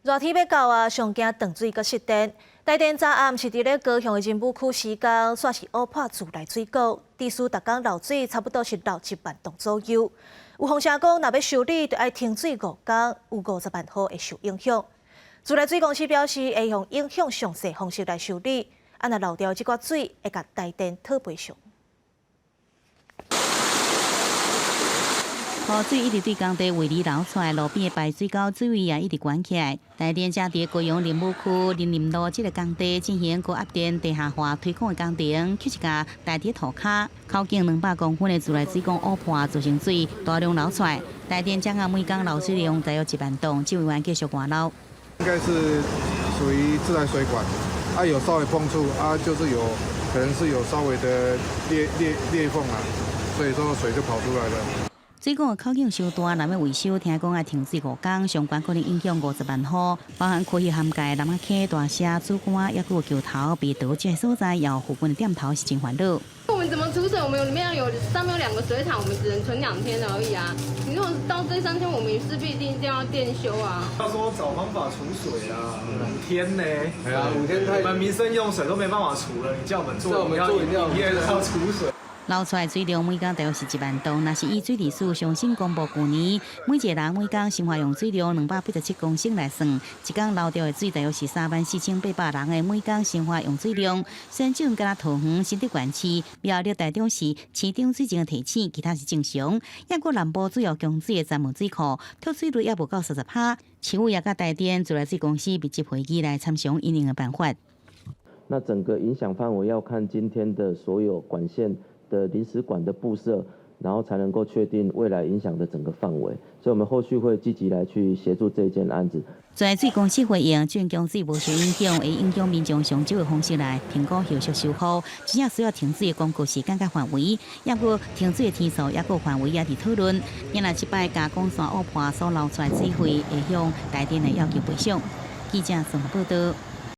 熱天欲到啊，上驚斷水閣失電。台電昨暗是佇咧高雄的仁武區施工，煞是挖破自來水管，致使逐工漏水差不多是漏1萬噸左右。有風聲講，若欲修理，就愛停水5工，有50萬戶會受影響。自來水公司表示，會用影響上細方式來修理，啊若漏掉這寡水，會共台電討賠償。雨水一直對工地圍籬流出來，路邊的排水溝水位也一直懸起來。台電正佇高雄仁武區林林路這个工地進行高壓電地下化推孔的工程，卻是共台佇塗跤，口徑200公分的自來水管挖破，造成水大量流出來。台電將啊每工漏水量大約1萬噸，指揮員繼續外撈。應該是屬於自來水管，啊有稍微碰觸，啊就是有可能是有稍微的裂縫啊，所以說水就跑出來了。水管的口徑傷大，若欲維修，聽講愛停水5工，上懸可能影響50萬戶，包含區域涵蓋南仔坑、大社、梓官，抑閣有橋頭、埤頭這些所在，有附近的店頭是真煩惱。我們怎麼儲水？我們有裡面有上面有兩個水廠，我們只能存2天而已啊！你如果到這3天，我們勢必一定要電修啊。到時候找方法儲水啊，5天呢？係啊，5天太。我們民生用水都沒辦法儲了，你叫我們做，我們做飲料，要儲水。流出來水量每工大約是1萬噸，若是以水利署上新公布舊年每一個人每工生活用水量287公升來算，一工流掉的水大約是34,800人的每工生活用水量。選址敢若桃園、新竹縣市、苗栗、台中市市長水情的提醒，其他是正常。抑閣南部主要供水的三門水庫，脫水率也無夠30趴。市府也佮台電自來水公司密集會議來參詳因應的辦法。那整個影響範圍要看今天的所有管線的臨時管的佈設，然後才能夠確定未來影響的整個範圍，所以我們後續會積極來去協助這件案子。自來水公司回應，這供水無受影響，會影響民眾上少的方式來評估後續修復，真正需要停水的廣告時間佮範圍，抑閣停水的天數，抑閣範圍也佇討論。因為這擺加工線挖破所流出來水費，會向台電來要求賠償。記者綜合報道。